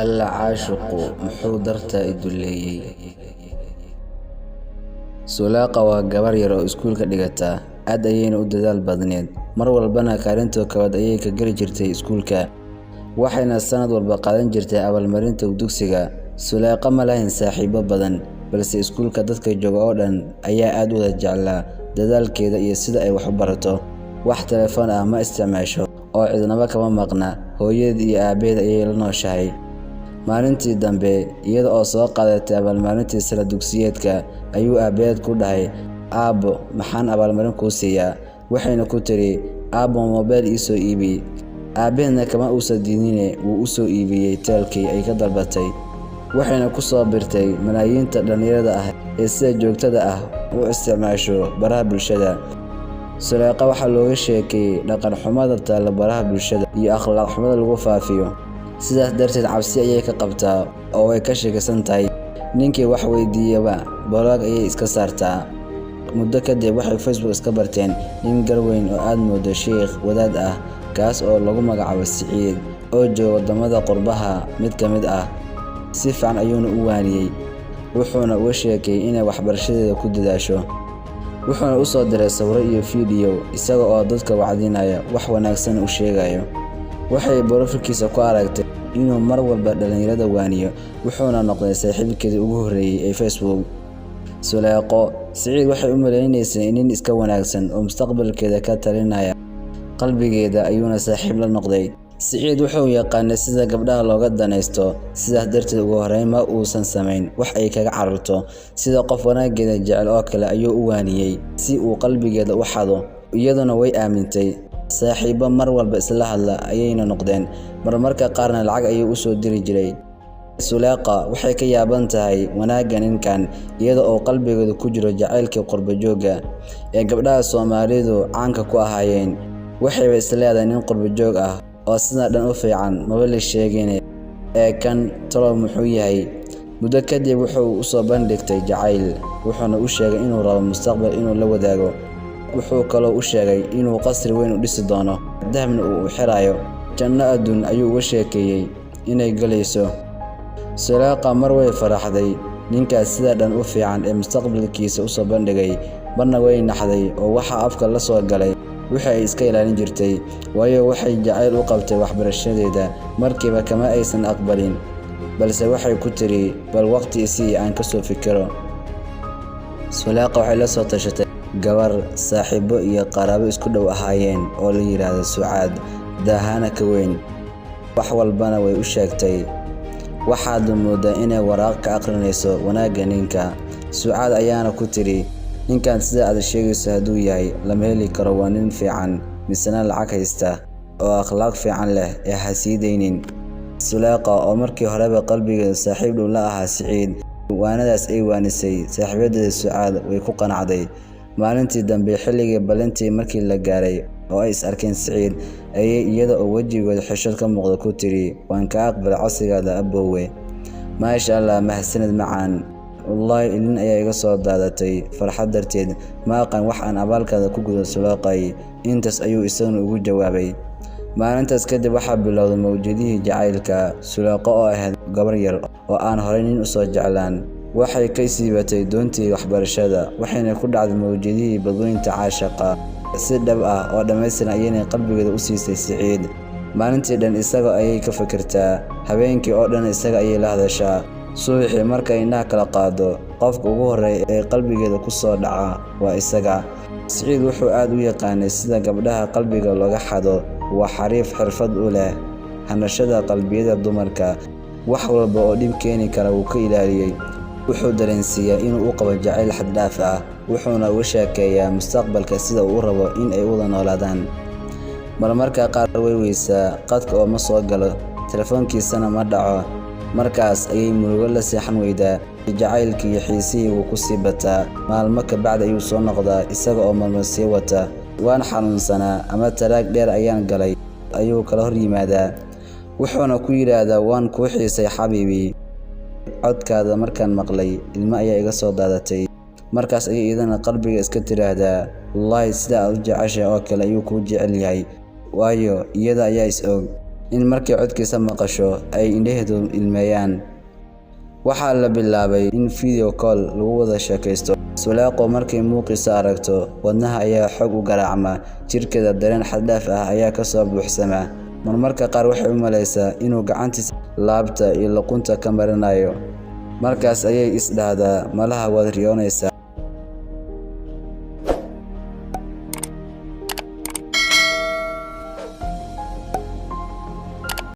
Alla caashiqu muxuu dartaa i duleeyay. Sulaqa waa gabar yar oo iskuulka dhigata, aad ayayna u dadaal badneyd, mar walbana kaalinta koowaad ayay ka geli jirtay iskuulka, waxayna sanad walba qaadan jirtay abaalmarinta dugsiga. Sulaqa ma lahayn saaxiibo badan, balse iskuulka dadka jooga oo dhan ayaa aad u wada jeclaa dadaalkeeda iyo sida ay wax u barato. Wax telefoon ah ma isticmaasho oo cidnaba kama maqna, hooyadeed iyo aabbaheed ayay la nooshahay. Maalintii dambe, iyada oo soo qaadatay abaalmarintii sanad dugsiyeedka, ayuu aabbaheed ku dhahay, "Aabbo, maxaan abaalmarin kuu siiyaa?" Waxayna ku tiri, "Aabbo, moobeel ii soo iibi." Aabbaheedna kama uusan diidine, wuu u soo iibiyey teelkii ay ka dalbatay. Waxayna ku soo biirtay malaayiinta dhalinyarada ah ee sida joogtada ah u isticmaasho baraha bulshada. Sulaqa waxaa looga sheekeeyey dhaqan xumada taalla baraha bulshada iyo akhlaaq xumada lagu faafiyo. Sidaas darteed cabsi ayay ka qabtaa oo way ka shakisan tahay. Ninkii wax weydiiyaba block ayay iska saartaa. Muddo kadib waxay Facebook iska barteen nin garweyn oo aad moodo sheekh wadaad ah, kaas oo lagu magacaabo Siciid, oo jooga waddamada qurbaha mid ka mid ah. Si fiican ayuuna u waaniyey, wuxuuna uga sheekeeyey inay waxbarashadeeda ku dadaasho. Wuxuuna u soo diray sawirro iyo fiidiyow isaga oo dadka wacdinaya, wax wanaagsan u sheegayo. Waxay borofiilkiisa ku aragtay inuu mar walba dhalinyarada waaniyo, wuxuuna noqday saaxiibkeedii ugu horreeyay ee Facebook. Suleeqo Siciid waxay u malaynaysay nin iska wanaagsan oo mustaqbalkeeda ka talinaya, qalbigeeda ayuuna saaxiib la noqday. Siciid wuxuu yaqaanay sida gabdhaha looga danaysto, sidaas darteed ugu horreyn ma uusan samayn wax ay kaga cararto. Sida qof wanaaggeeda jecel oo kale ayuu u waaniyey si uu qalbigeeda u xado, iyaduna way aamintay. Saaxiibbo mar walba isla hadla ayayna noqdeen, marmarka qaarna lacag ayuu u soo diri jiray. Suleeqa waxay ka yaaban tahay wanaagga ninkan, iyada oo qalbigeedu ku jiro jacaylkii qurbo-joogga ee gabdhaha Soomaalidu caanka ku ahaayeen. Waxayba is leedahay nin qurbo-joog ah oo sidan dhan u fiican maba la sheegine, ee kan talow muxuu yahay? Muddo kadib wuxuu u soo bandhigtay jacayl, wuxuuna u sheegay inuu rabo mustaqbal inuu la wadaago. Wuxuu kaloo u sheegay inuu qasri weyn u dhisi doono, dahabna uu u xirayo. Janno adduun ayuu uga sheekeeyey inay galayso. Suleeqa mar way faraxday ninkaas sida dhan u fiican ee mustaqbalkiisa u soo bandhigay, marna way naxday oo waxa afka la soo galay wixii ay iska ilaalin jirtay, waayo waxay jacayl u qabtay waxbarashadeeda. Markiiba kama aysan aqbalin, balse waxay ku tiri, bal waqti isii aan ka soo fikiro. Suleeqa waxay la soo tashatay gabar saaxiibo iyo qaraabo isku dhow ahaayeen oo la yiraahdo Sucaad, daahana ka weyn. Wax walbana way u sheegtay. Waxaad moodaa inay waraaq ka akhrinayso wanaagga ninka. Sucaad ayaana ku tiri, ninkan sida aad sheegayso hadduu yahay, lama heli karo, waa nin fiican, misena lacag haysta, oo akhlaaq fiican leh ee ha sii daynin. Suleeqa oo markii horeba qalbigeeda saaxiib dhow la ahaa Siciid, waanadaas ay waanisay saaxiibadeeda Sucaad way ku qanacday. Maalintii dambe xilligii ballantii markii la gaaray oo ay is arkeen Siciid, ayay iyada oo wejigooda xishood ka muuqda ku tiri, waan kaa aqbalay codsigaada aboowe. Maasha Allah, mahadsanid macaan. Wallaahi ilin ayaa iga soo daadatay farxad darteed. Ma aqaan wax aan abaalkaada ku gudo Suleeqay. Intaas ayuu isaguna ugu jawaabay. Maalintaas kadib waxaa bilowday mowjadihii jacaylka. Suleeqo oo ahayd gabar yar oo aan horey nin u soo jeclaan, waxay ka siibatay doontii waxbarashada, waxayna ku dhacday mowjadihii badweynta caashaqa. Si dhab ah oo dhammaystiran ayayna qalbigeeda u siisay Siciid. Maalintii dhan isaga ayay ka fikirtaa, habeenkii oo dhan isaga ayay la hadashaa. Subaxii markay indhaha kala qaado, qofka ugu horreeya ee qalbigeeda ku soo dhaca waa isaga. Siciid wuxuu aad u yaqaanay sida gabdhaha qalbiga looga xado. Waa xariif xirfad u leh hanashada qalbiyada dumarka. Wax walba oo dhib keeni kara wuu ka ilaaliyey. Wuxuu dareensiiyaa inuu u qabo jacayl xad dhaaf ah, wuxuuna uga sheekeeyaa mustaqbalka sida uu u rabo in ay u wada noolaadaan. Marmarka qaar way weysaa, qadka oo ma soo galo, telefoonkiisana ma dhaco. Markaas ayay murugo la seexan weydaa. Jacaylkii iyo xiisihii wuu ku sii bataa. Maalmo ka bacdi ayuu soo noqdaa isaga oo marmar sii wata. Waan xanuunsanaa ama taraag dheer ayaan galay, ayuu kala hor yimaadaa. Wuxuuna ku yidhaahdaa, waan kuu xiisay xabiibi. Codkaada markaan maqlay, ilmo ayaa iga soo daadatay. Markaas ayay iyadana qalbiga iska tiraahdaa, wallaahi sida aad u jeceshahay oo kale ayuu kuu jecel yahay, waayo iyada ayaa is og. In markay codkiisa maqasho ay indhaheedu ilmeeyaan. Waxaa la bilaabay in video call lagu wada sheekaysto. Sulaaqo markay muuqiisa aragto, wadnaha ayaa xoog u garaacma, jirkeeda dareen xad dhaaf ah ayaa ka soo buuxsama. Marmarka qaar waxay u malaysaa inuu gacantiisa laabta iyo luqunta ka marinayo. Markaas ayay is dhahdaa, malaha waad riyoonaysaa.